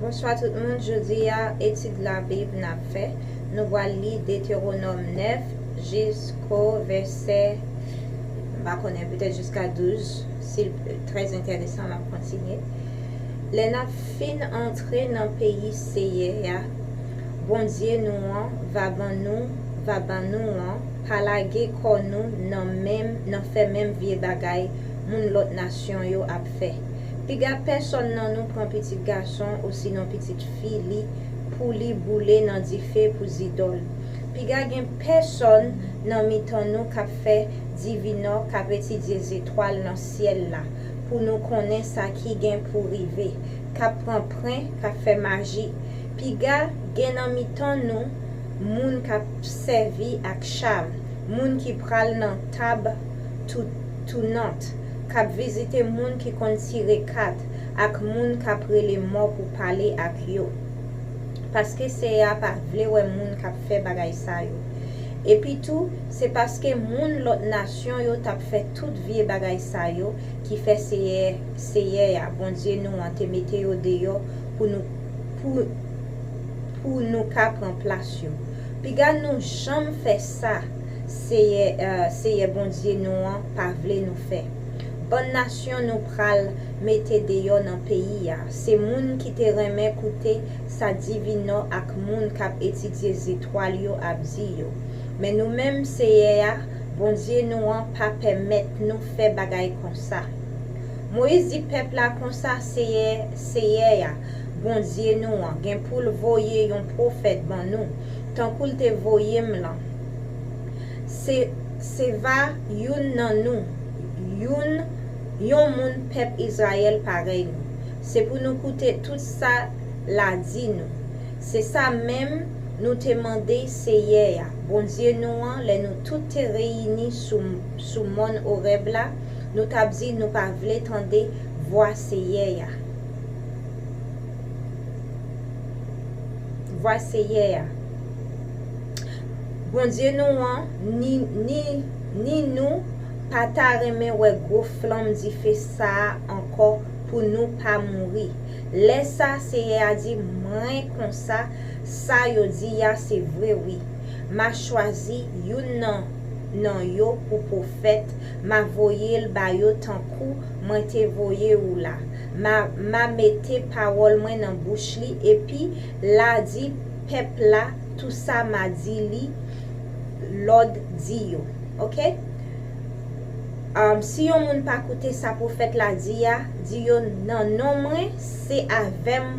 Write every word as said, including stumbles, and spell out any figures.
Bonswa tout moun, jodi a etid Labib n ap fè. Nou pral li Detewonòm nèf jisko vèsè, m pa konnen, petèt jiska douz. Si l trè enteresan, m ap kontinye. Lè n ap fin antre nan peyi Seyè a, Bondye nou an, va ban nou, va ban nou an, pa lage kò nou nan menm, nan fè menm vye bagay moun lòt nasyon yo ap fè. Piga pèsonn nan nou pran pitit gason osinon pitit fi li pou li boule nan dife pou zidòl. Piga gen pèsonn nan mitan nou k ap fè divinò, k ap etidye zetwal nan syèl la, pou nou konnen sa ki gen pou rive, k ap pran pren, k ap fè maji. Piga gen nan mitan nou moun k ap sèvi ak cham, moun ki pral nan tab tou-, tounant, k ap vizite moun ki konn tire kat, ak moun k ap rele mò pou pale ak yo. Paske Seyè a pa vle wè moun k ap fè bagay sa yo. Epitou, se paske moun lòt nasyon yo t ap fè tout vye bagay sa yo ki fè Seyè, Seyè a, Bondye nou an, te mete yo deyò pou nou, pou, pou nou ka pran plas yo. Piga nou janm fè sa Seyè, eh, Seyè Bondye nou an pa vle nou fè. Bann nasyon nou pral mete deyò nan peyi a, se moun ki te renmen koute sa divinò ak moun k ap etidye zetwal yo ap di yo. Men nou menm, Seyè a, Bondye nou an, pa pèmèt nou fè bagay konsa. Moyiz di pèp la konsa, Seyè, Seyè a, Bondye nou an, gen pou l voye yon pwofèt ban nou, tankou l te voye m lan. Se, se va youn nan nou, youn, yon moun pèp Izrayèl parèy nou. Se pou nou koute tout sa l a di nou. Se sa menm nou te mande Seyè a, Bondye nou an, lè nou tout te reyini sou, sou mòn Orèb la, nou t ap di nou pa vle tande vwa Seyè a. Vwa Seyè a. Bondye nou an, ni, ni, ni nou pa ta renmen wè gwo flanm dife sa a ankò pou nou pa mouri. Lè sa a, Seyè a di, mwen konsa, sa yo di a se vre wi. M a chwazi youn nan, nan yo pou pwofèt, m a voye l ba yo tankou mwen te voye ou la. M a, m a mete pawòl mwen nan bouch li, epi l a di pèp la tou sa m a di li, lòd di yo. Oke? Um, si yon moun pa koute sa pwofèt la di a, di yo nan non mwen, se avè m